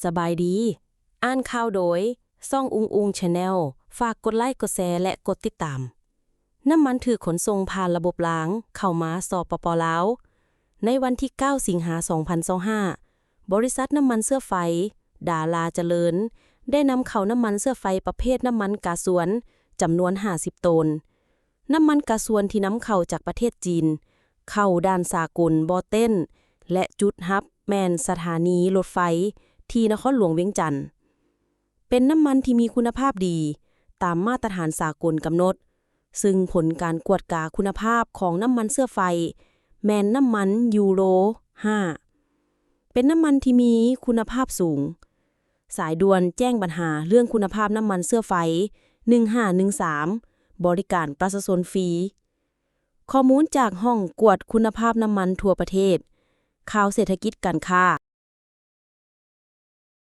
ສະບາຍດີ. ອ່ານຂ່າວໂດຍ ຊ່ອງອຸງອຸງ Channel. ຝາກກົດໄລ, ກົດແຊ ແລະ ກົດຕິດຕາມ. ນ້ຳມັນຖືກຂົນສົ່ງຜ່ານລະບົບລາງເຂົ້າມາ ສປປ ລາວ. ໃນວັນທີເກົ້າ ສິງຫາ ສອງພັນຊາວຫ້າ ບໍລິສັດນ້ຳມັນເຊື້ອໄຟ ດາລາຈະເລີນ ໄດ້ນຳເຂົ້ານ້ຳມັນເຊື້ອໄຟປະເພດນ້ຳມັນກາຊວນ ຈຳນວນຫ້າສິບໂຕນ. ນ້ຳມັນກາຊວນທີ່ນຳເຂົ້າຈາກປະເທດຈີນ ເຂົ້າດ່ານສາກົນບໍ່ເຕັນ ແລະ ຈຸດຮັບແມ່ນສະຖານີລົດໄຟທີ່ນະຄອນຫຼວງວຽງຈັນ. ເປັນນ້ຳມັນທີ່ມີຄຸນນະພາບດີຕາມມາດຕະຖານສາກົນກຳນົດ, ຊຶ່ງຜົນການກວດກາຄຸນນະພາບຂອງນ້ຳມັນເຊື້ອໄຟແມ່ນນ້ຳມັນຢູໂຣຫ້າ ເປັນນ້ຳມັນທີ່ມີຄຸນນະພາບສູງ. ສາຍດ່ວນແຈ້ງບັນຫາເລື່ອງຄຸນນະພາບນ້ຳມັນເຊື້ອໄຟ ໜຶ່ງຫ້າໜຶ່ງສາມ ບໍລິການປະຊາຊົນຟຣີ. ຂໍ້ມູນຈາກຫ້ອງກວດຄຸນນະພາບນ້ຳມັນທົ່ວປະເທດ. ຂ່າວເສດຖະກິດການຄ້າ.